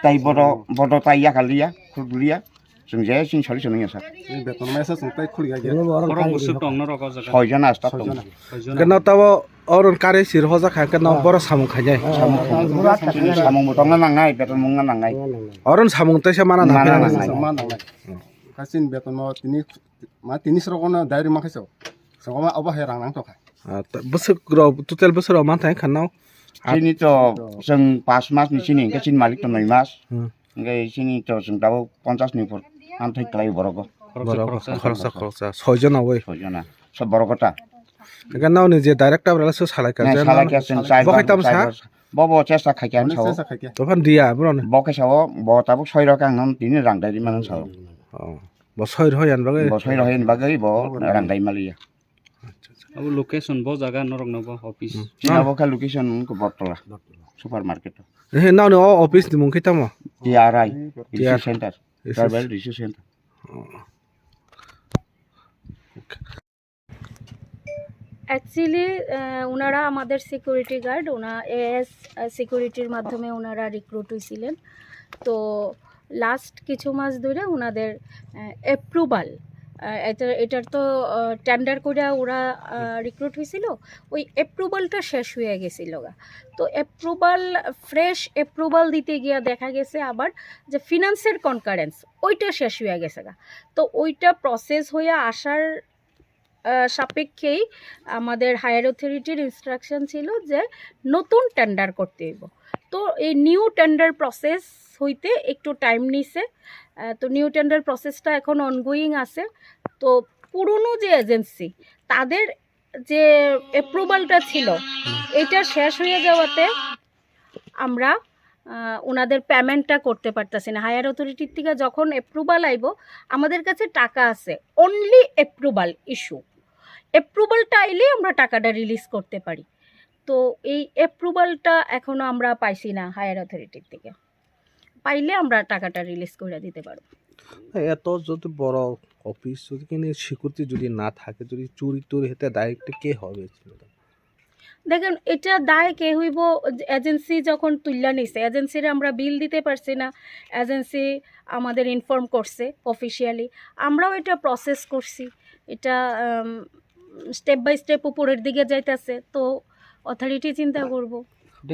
Tai bodo, bodo tai yakal liya, khuluk liya. Chwng je chini solution wngya sak. Ni beton mesa chwng tai khuluk ya. Borok bwswk tong norok o jaga? Soi jona staff tong. Soi jona. Keno tabo oron kare sir hoja kha keno boro samung khainai. Samung, samung bo tongna nangnai, beton mungna nangnai. Oron samung taisa mana nangnai. Mana nangnai. Kasin beton mo tini, ma tini srok ono diary ma khaiso. Srok ma obo hai rang nang tokha. Ah, ta-, bwswk rok, total bwswk rok manthai wngkha no? Ah. Chini to chwng pas mas ni chini, hwnkhe chini malik to noi mas. Hmm. Hwnkhe chini to chwng tabuk ponchas ni upor manthai kwlai borok o. Khoroksa, borok, khoroksa. Khoroksa, khoroksa. Soi jona oi. Soi jona. Sob borok o ta. Hwnkhe nao ni je director rok se salai ka, nai je salai nao ka chwng chai bo bar, khe tam chai sa? Bar. Bo bo chesta khai kha. Mane sao. Chesta khai kha. Tophan dia bro ne. Bo khe sao, bo tabuk soi rok ang nang tini rang dai di mano sao. Oh. Bo soi rok yan bagwi. Bo soi rok yan bagwi bo rang dai maliya. Acha, acha. Abo location bo jaga norok no bo office. Hmm. Chini abo khe location wngkha Bortola. Bortola. Supermarket. He, nao ni o office ni mung khe tamo? T R I, T R I. Research Center. Research. Tribal Research Center. Oh. Okay. Actually, ah, ওনারা আমাদের security guard, ওনা এএস, ah, সিকিউরিটির মাধ্যমে ওনারা রিক্রুট হয়েছিলেন। তো লাস্ট কিছু মাস ধরে ওনাদের, আহ, অ্যাপ্রুভাল, আহ, এটা, এটার তো, আহ, টেন্ডার করে ওরা, আহ, রিক্রুট হয়েছিল, ওই অ্যাপ্রুভালটা শেষ হয়ে গেছিল গা। তো অ্যাপ্রুভাল, ফ্রেশ অ্যাপ্রুভাল দিতে গিয়ে দেখা গেছে আবার যে ফিনান্সের কনকারেন্স, ওইটা শেষ হয়ে গেছে গা। তো ওইটা প্রসেস হয়ে আসার আহ, সাপেক্ষেই আমাদের হায়ার অথরিটির ইনস্ট্রাকশন ছিল যে নতুন টেন্ডার করতে হইব। তো এই নিউ টেন্ডার প্রসেস হইতে একটু টাইম নিছে। আহ, তো নিউ টেন্ডার প্রসেসটা এখন অনগোয়িং আছে। তো পুরনো যে এজেন্সি, তাদের যে অ্যাপ্রুভালটা ছিল, এটা শেষ হয়ে যাওয়াতে আমরা আহ, ওনাদের পেমেন্টটা করতে পারতেছি না। হায়ার অথরিটির থেকে যখন অ্যাপ্রুভাল আইবো, আমাদের কাছে টাকা আছে, অনলি অ্যাপ্রুভাল ইস্যু। অ্যাপ্রুভালটা আইলে আমরা টাকাটা রিলিজ করতে পারি। তো এই অ্যাপ্রুভালটা এখনো আমরা পাইছি না হায়ার অথরিটির থেকে। পাইলে আমরা টাকাটা রিলিজ করে দিতে পারবো। না, এত যদি বড় অফিস, যদি কিনা সিকিউরিটি যদি না থাকে, যদি চুরি টুরি হতে দায়িত্ব কে হবে? দেখেন, এটা দায় কে হইব? এজেন্সি যখন তুললা নিছে, এজেন্সিরে আমরা বিল দিতে পারছি না। এজেন্সি আমাদের ইনফর্ম করছে অফিসিয়ালি, আমরাও এটা প্রসেস করছি। এটা স্টেপ বাই স্টেপ উপরের দিকে যাইতেছে, তো অথরিটি চিন্তা করব।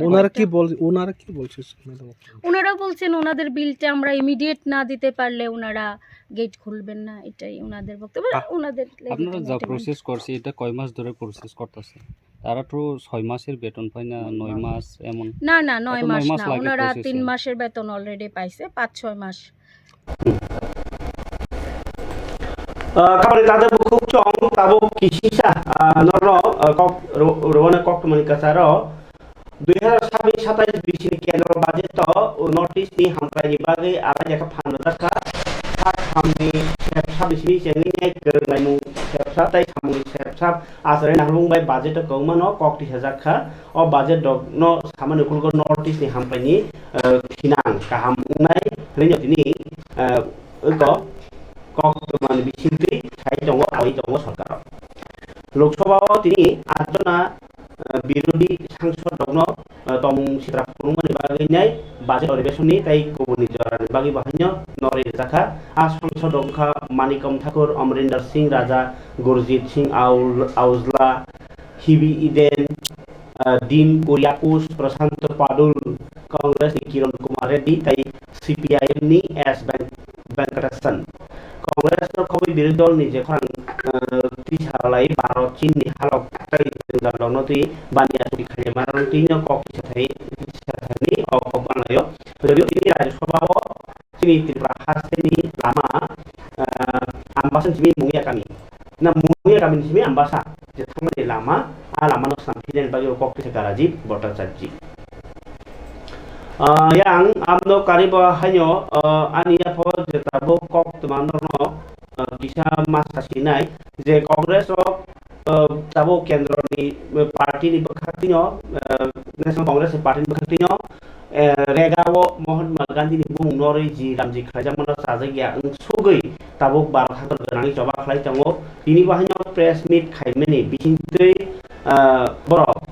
ওনারা কি বল ওনারা কি বলছে, ম্যাডাম? ওনারা বলছেন ওনাদের বিলটা আমরা ইমিডিয়েট না দিতে পারলে ওনারা গেট খুলবেন না, এটাই ওনাদের বক্তব্য। আ- ওনাদের আপনারা যা লেজিটিমেট ডিমান্ড। প্রসেস করছে, এটা কয় মাস ধরে প্রসেস করতেছে? তারা তো ছয় মাসের বেতন পায় না, নয় মাস এমন। না, না, নয় এত নয় মাস মাস না, লাগে ওনারা প্রসেসিং। তিন মাসের বেতন অলরেডি পাইছে, পাঁচ ছয় মাস। Ah, kabani tade bukhuk chong tabuk kisisa, ah, norno, ah, kok ro-, rwani kok tongmani kwcharo dui hazar sabbish satais bisini kendro budget to North East ni hamkraini bagwi arai lekha phan rwjak kha. Sak samni sepsa bisini chengwi nai kwrwnglaimung sepsa tai samungni sepsa. Achare naharmung bai budget o kwbangma no kok tisajak kha. O budget rok no samani ukulgo North East ni hamkraini, eh, thinang kaham wngnai hwnwi no tini, eh, eko kok tongmani bisingtwi sai tongo, awi tongo sorkar. Lok Sabha o tini atjona, eh, birodhi sangsod rokno, eh, tongmung sitra phunukmani bagwi nai budget odhibeshonni tei kubunni jorani bagwi bo haino norwi rwjakha. A sangsod rok wngkha Manikom Thakur, Amarinder Singh Raja, Gurjit Singh Aul-, Aujla, Hibi Eden, ah, Dean Kuryakos, Prashant Padul, Congress ni Kiran Kumar Reddy tei C P I M ni S Ven-, Venkatesan. Congress no khobwi birodhi dol ni je khorang, ah, tisa lai Bharat Chin ni halok tei jwngjal rok no twi baniya chukti khaijak mano twi no kok tisa thani, tisa thani o kok banglaio. Jodiyo tini Rajya Sabha o chini Tripura hasteni lama, ah, Ambasa ni simi Mungia kami. Na Mungia kami ni simi Ambasa je thangmani lama, a lama no swnam phinani bagwi o kok kisa Rajiv Bhattacharya ji. Ah, yang amno kariba haino, ah, ani yapho je tabuk kok tma norno, ah, kisa masa sinai je Congress rok, ah, tabuk kendro ni, ah, party ni bwkhak tino, ah, National Congress ni party ni bwkhak tino, eh, rega o Mahatma Gandhi ni bumung norwi ji ramji khlaijakmano chajak ya wng sugwi tabuk Bharat hakor gwnangwi choba khlai tongo. Tini bo haino press meet khaimani bisingtwi, eh, borok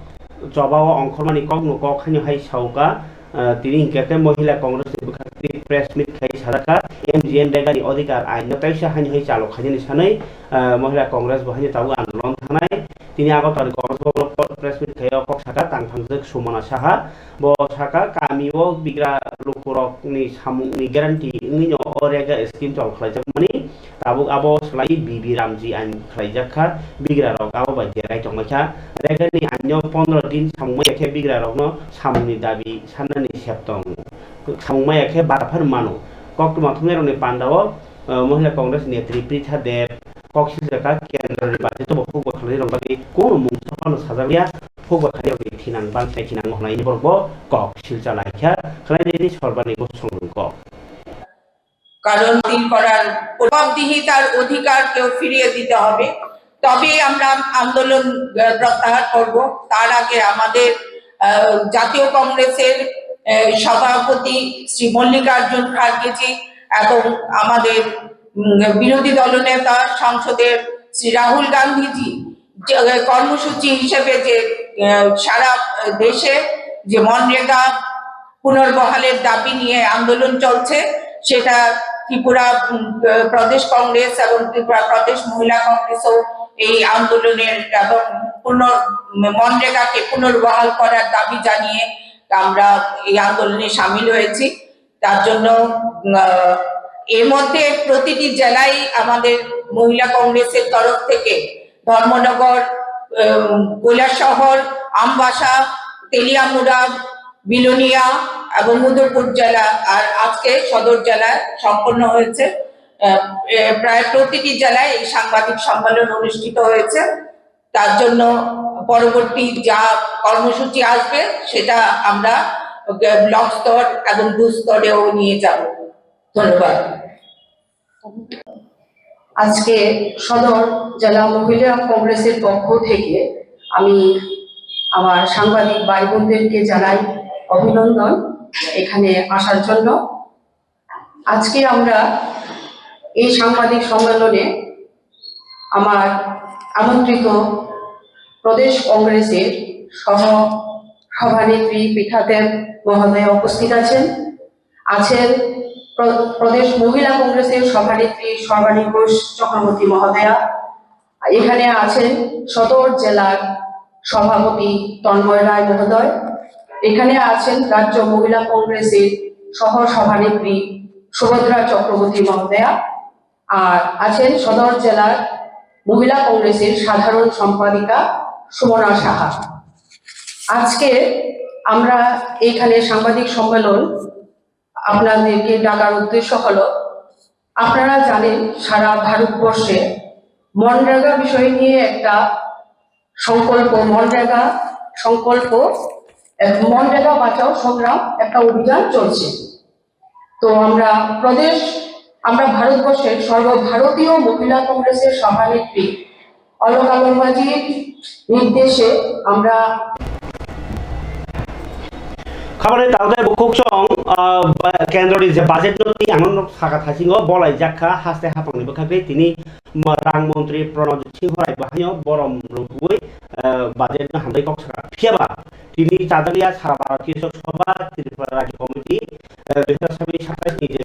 choba o ongkhormani kokno kok haino hai sauka, eh, tini hinkhe khe Mohila Congress ni bwkhak twi press meet khai sajak kha, M G N rega ni odhikar ain no kaisa haino hai chalo khainani sanwi, eh, Mohila Congress bo haino tabuk andolon thangnai. Tini Agartala ni Congress bhavan o press meet khai o kok saka tang thangjak Sumana Saha. Bo saka, kami o bigra lukurokni samungni guarantee wngwi no o rega scheme chol khlaijakmani. Tabuk abo swlaiwi B B Ramji ain khlaijak kha, bigra rok abo bai derai tongbai kha. Rega ni ain no pondro din samung maya khe bigra rokno samungni dabi sannani sep tongo. Samung maya khe bata phano mano. Koktwma thumnairokni pandao, eh, Mohila Congress Netri Pritha Deb, kok sijak kha kendroni budget o bo phukba khlainai rok bagwi kunu mungsa phano sajak ya, phukba khlainai rokni thinang bangsa thinang hwnwi borok bo kok silcha lai kha, khlainai ni sorbarni bosong rwng kok. কারণ বাতিল করার জবাবদিহিতার অধিকার কেউ ফিরিয়ে দিতে হবে, তবেই আমরা আন্দোলন, আহ, প্রত্যাহার করব। তার আগে আমাদের, আহ, জাতীয় কংগ্রেসের, আহ, সভাপতি শ্রী মল্লিকার্জুন খার্গেজি এবং আমাদের, উম, বিরোধী দলনেতা সংসদের শ্রী রাহুল গান্ধীজি যে কর্মসূচি হিসেবে যে, আহ, সারা দেশে যে মনরেগা পুনর্বহালের দাবি নিয়ে আন্দোলন চলছে, সেটা ত্রিপুরা, উম, প্রদেশ কংগ্রেস এবং ত্রিপুরা প্রদেশ মহিলা কংগ্রেসও এই আন্দোলনের এবং পুনর-, মনরেগাকে পুনর্বহাল করার দাবি জানিয়ে আমরা এই আন্দোলনে সামিল হয়েছি। তার জন্য, আহ, এর মধ্যে প্রতিটি জেলায় আমাদের মহিলা কংগ্রেসের তরফ থেকে ধর্মনগর, আহ, কৈলাসহর, আমবাসা, তেলিয়ামুড়া, বিলোনিয়া এবং উদয়পুর জেলা আর আজকে সদর জেলায় সম্পন্ন হয়েছে। আহ, এ, প্রায় প্রতিটি জেলায় এই সাংবাদিক সম্মেলন অনুষ্ঠিত হয়েছে। তার জন্য পরবর্তী যা কর্মসূচি আসবে, সেটা আমরা ব্লক স্তর এবং বুথ স্তরেও নিয়ে যাব। ধন্যবাদ। আজকে সদর জেলা মহিলা কংগ্রেসের পক্ষ থেকে আমি আমার সাংবাদিক ভাই বোনদেরকে জানাই অভিনন্দন এখানে আসার জন্য। আজকে আমরা এই সাংবাদিক সম্মেলনে আমার আমন্ত্রিত প্রদেশ কংগ্রেসের সহ সভানেত্রী পীঠাদেব মহোদয়া উপস্থিত আছেন। আছেন প্র-, প্রদেশ মহিলা কংগ্রেসের সভানেত্রী সর্বাণী ঘোষ চক্রবর্তী মহোদয়া, এখানে আছেন সদর জেলার সভাপতি তন্ময় রায় মহোদয়, এখানে আছেন রাজ্য মহিলা কংগ্রেসের সহ সভানেত্রী সুভদ্রা চক্রবর্তী মহোদয়া, আর আছেন সদর জেলার মহিলা কংগ্রেসের সাধারণ সম্পাদিকা সুমনা সাহা। আজকে আমরা এখানে সাংবাদিক সম্মেলন আপনাদেরকে ডাকার উদ্দেশ্য হলো, আপনারা জানেন সারা ভারতবর্ষে মনরেগা বিষয় নিয়ে একটা সংকল্প, মনরেগা সংকল্প, এক মনরেগা বাঁচাও সংগ্রাম একটা অভিযান চলছে। তো আমরা প্রদেশ, আমরা ভারতবর্ষের সর্বভারতীয় মহিলা কংগ্রেসের সভানেত্রী অলকা লালমাজির নির্দেশে আমরা Khabani tangtai bukhuk song, ah, ba-, kendroni je budget no twi ang no saka thasingo bolai jakha haste hapang ni bwkhak tei tini ma-, rang montri Pranojit Singh Rai bahaino borom rwgwi, ah, budget no hambai kok saka. Phiya ba tini chajakya sara Bharat Krishok Sabha Tripura Rajya Committee, ah, dui hazar sabis satais ni je,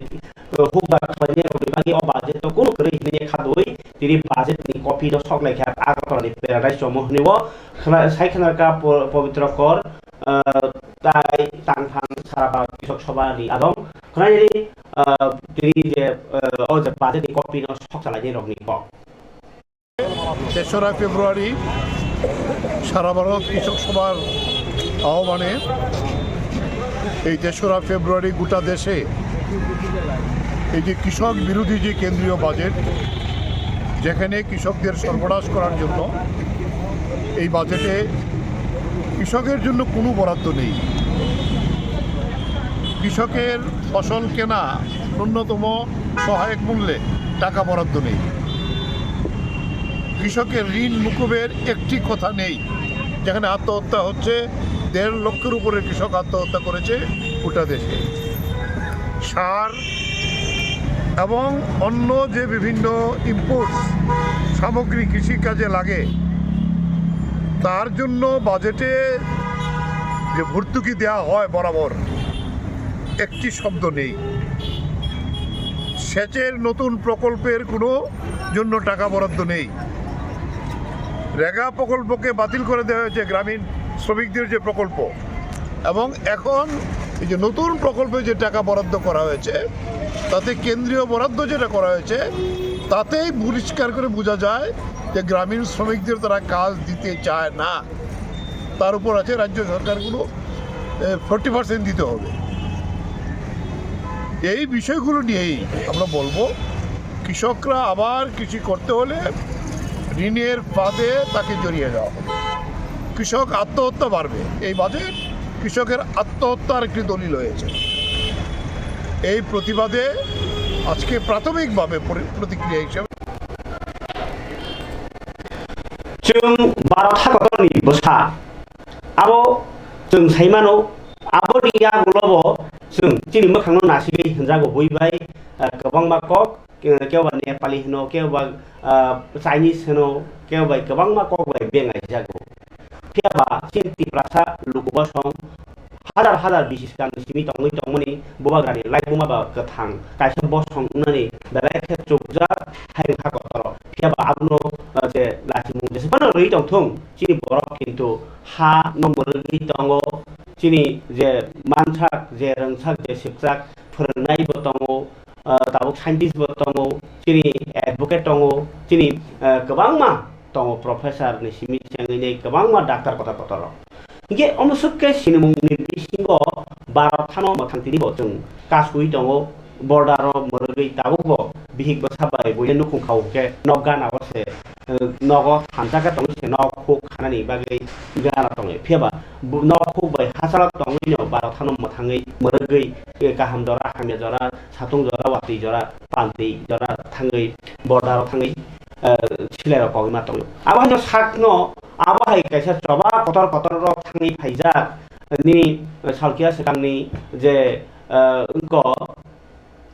ah, hukbar khlainai rokni bagwi o budget no kunu kwrwi hinwi kha dui tini budget ni copy no sok lai kha Agartala ni Paradise Chomo hwnwi o khna-, sai khna kha po-, Pabitra Kor, ah, tai tangphang sara Bharat Krishok Sabha ni adong khwnai ni, ah, tini je, ah, o je budget ni copy no sok chalai ni rok ni kok. তেসরা ফেব্রুয়ারি সারা ভারত কৃষক সভার আহ্বানে এই তেসরা ফেব্রুয়ারি গোটা দেশে এই যে কৃষক বিরোধী যে কেন্দ্রীয় বাজেট, যেখানে কৃষকদের সর্বনাশ করার জন্য এই বাজেটে কৃষকের জন্য কোনো বরাদ্দ নেই। কৃষকের ফসল কেনা ন্যূনতম সহায়ক মূল্যে টাকা বরাদ্দ নেই। কৃষকের ঋণ মুকুবের একটি কথা নেই, যেখানে আত্মহত্যা হচ্ছে, দেড় লক্ষের উপরে কৃষক আত্মহত্যা করেছে গোটা দেশে। সার এবং অন্য যে বিভিন্ন ইনপুটস সামগ্রী কৃষিকাজে লাগে, তার জন্য বাজেটে যে ভর্তুকি দেওয়া হয় বরাবর, একটি শব্দ নেই। সেচের নতুন প্রকল্পের কোনো জন্য টাকা বরাদ্দ নেই। রেগা প্রকল্পকে বাতিল করে দেওয়া হয়েছে, গ্রামীণ শ্রমিকদের যে প্রকল্প, এবং এখন এই যে নতুন প্রকল্পে যে টাকা বরাদ্দ করা হয়েছে, তাতে কেন্দ্রীয় বরাদ্দ যেটা করা হয়েছে, তাতেই পরিষ্কার করে বোঝা যায় যে গ্রামীণ শ্রমিকদের তারা কাজ দিতে চায় না। তার উপর আছে রাজ্য সরকারগুলো ফর্টি পার্সেন্ট দিতে হবে। এই বিষয়গুলো নিয়েই আমরা বলবো, কৃষকরা আবার কৃষি করতে হলে ঋণের ফাঁদে তাকে জড়িয়ে দেওয়া হবে। কৃষক আত্মহত্যা বাড়বে। এই বাজেট কৃষকের আত্মহত্যার একটি দলিল হয়েছে। এই প্রতিবাদে আজকে প্রাথমিকভাবে পরি-, প্রতিক্রিয়া হিসেবে Chwng Bharat hakotorni bwsa, abo chwng sai mano, aboni yagulobo chwng chini mwkhangno nasigwi hwnjago, bui bai, ah, kwbangma kok, eh, kebo ba Nepali hwno, kebo ba, ah, Chinese hwno, kebo bai kwbangma kok bai bengai jago. Phiya ba chini Tiprasa luku bosong hazar hazar bisi swkang ni simi tongwi tongmani bubagrani laibuma ba kwthang kaisa bosong wngnani belai khe chukjak hayung ha kotoro. Phiya ba abono, ah, je lachimung jesa phano rwui tongthung, chini borok kintu ha no mwrwgwi tongo, chini je mansak, je rwngsak, je swkjak phwrwngnai bo tongo, ah, tabuk scientist bo tongo, chini advocate tongo, chini, ah, kwbangma tongo, professor ni simi chengwi kwbangma doctor kotor kotor rok. Hinkhe omo swk khe sinimung ni bisingo Bharat hano mwthang tini bo chwng kasui tongo, border o mwrwgwi tabuk bo bihik bwsa bai buino nukhung khao khe nok gana o se, eh, nogo thansa khe tongwi se nok huk khanani bagwi gana tongwi. Phiya ba bu-, nok huk bai hachalo tongwi no baro thano mwthangwi mwrwgwi, eh, kaham jora, hamya jora, satung jora, watwi jora, pantwi jora thangwi, bordarok thangwi, eh, silairok kogwi ma tongwi. Abo haino sakno, abo hai kaisa choba kotor kotor rok thangwi phaijak ni, eh, salkya swkangni je, eh, wngko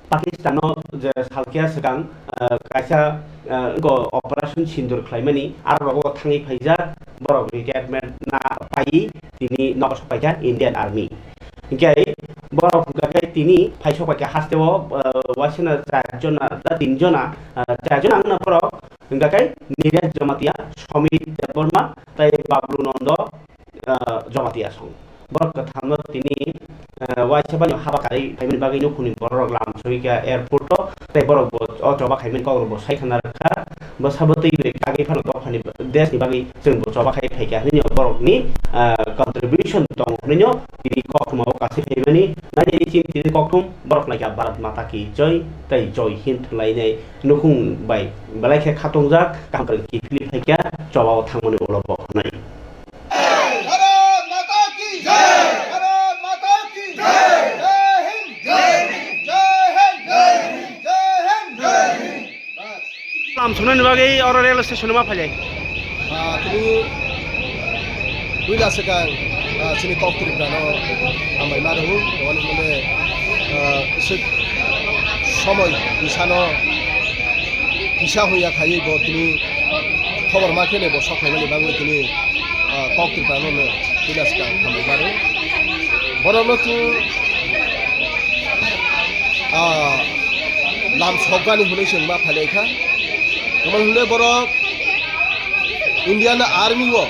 Pakistano je salkya swkang, ah, kaisa, ah, wngkha Operation Sindoor khlaimani, aro rogo thangwi phaijak, borok retirement na paiwi tini nogo sokpaikha Indian Army. Hinkhe borok hwnkha khe tini phaisokpaikha hasteo, ah, waisana char jona, da tin jona, ah, char jona wngna borok hwnkha khe Niren Jamatia, Somit Debbarma, tei Bablu Nondo, ah, Jamatia song. Borok kwthamno tini, ah, waisa bai haba karwi phaimani bagwi nukhungni bororok lam sogwi kha airport-o, tei borok bo o choba khaimani kokrok bo sai khna rwkha. Bwsa bwtwi bai kagwi phano dophani desni bagwi chwng bo choba khai phaikha hwnwi borokni, ah, contribution tongo hwnwi tini koktwma o kasi phaimani. Nai chini tini kokthum borok laikha Bharat Mata Ki Jai tei Jai Hind lainai nukhung bai belai khe khatungjak kaham kwrwng kiphilwi phaikha choba o thangmani ulo bo hwnwi. Bharat माता की जय। भारत माता की जय। जय हिंद। जय हिंद। जय हिंद। जय Hind. Lam sunani bagwi oro rail station ma phailai. Ah, tini puila swkang, ah, chini kok Tripura no hambai ma rwo, tongani hwnle, ah, isuk somoi bisano kisa huya khaiwi bo tini khobor ma khene bo sok phaimani bagwi tini ah, kok Tripura no no puila swkang hambai mano. Borok no chwng, ah, lam sokgani hwnwi chwng ma phailai kha. Tamo hwnle borok Indian Army o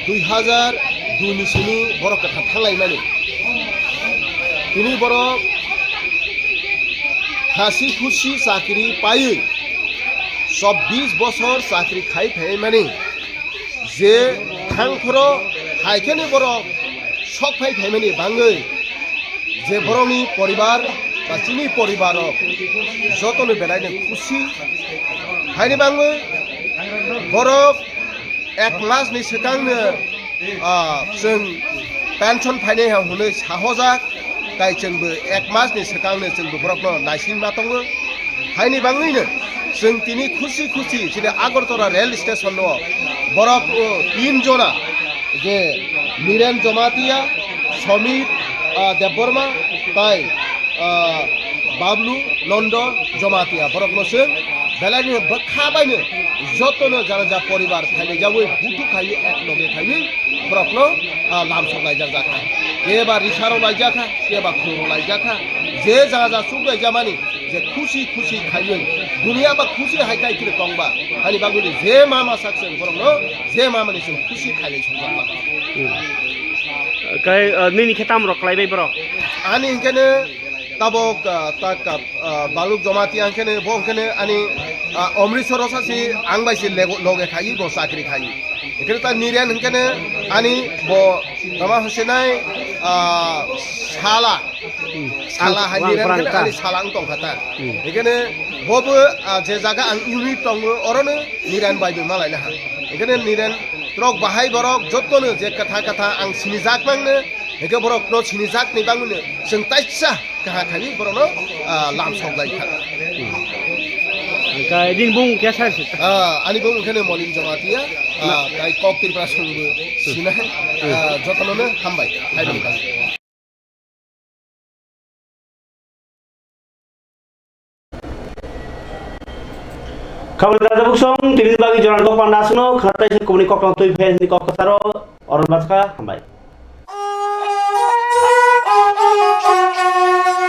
dui hazar dui ni simi borok kwthang thanglai mani. Tini borok hasi khusi chakri paiwi chobbish bosor chakri khai phai mani. Je thang phoro hai kheno borok sok phai phaimani bangwi je borokni poribar ba chini poribar rok jotono belai no khusi. Haini bangwi borok ek mas ni swkangno, ah, chwng pension phainai ha hwnwi sahojak. Tai chwngbo ek mas ni swkangno chwngbo borokno naisingma tongo. Haini bangwino chwng tini khusi khusi chini Agartala rail station o borok, o, tin jona je Niren Jamatia, Somit, ah, Debbarma tai, ah, Bablu Nondo Jamatia borokno chwng belaini bwkha baino jotono jara ja poribar phailai jagwi buthuk khaiwi ek loge khaiwi borokno, ah, lamsok laijak jakha. Keba risaro laijak kha, keba khoro laijak kha. Je ja ja chuk laijamani je khusi khusi khaiwi dunia ba khusi hai tai khile tongba. Hani bagwi je ma ma sak chwng borokno je ma mani chwng khusi khailai songjakma. Hmm. Kai, ah, nini khe tam rok klai bai borok? Ani hinkhe ne tabok, ah, tak, ah, Baluk Jamatia hinkhe ne bo hinkhe ne ani, ah, Omritsoro sa si ang bai si lego-, loge khai bo chakri khai. Hinkhe ta Niren hinkhe ne ani bo tama hwse nai, ah, sala. Hmm. Sala hai Niren hinkhe ne ani sala wng tong kha ta. Hmm. Hinkhe ne bo bo, ah, je jaga ang unit tongo oro no Niren bai bo malai na ha. Hinkhe ne Niren trok bahai borok joto no je kwtha kwtha ang sinijak mang no. Hinkhe borok no sinijak ni bangwi no chwng taisa kaha khaiwi borok no, ah, lamsok lai kha. Hwnkhe nini bung khe sai se? Ah, ani bung khe no Molin Jamatia, ah, tai kok Tripura songbo sinai, ah, jotono no hambai. Hai bung kha. Khabari Raja Buksong, tini bagwi Joran Kokpanda aswkno khwnatai se kubuni koktwma twi phaini kok kwcharo Oron Bachkha, hambai.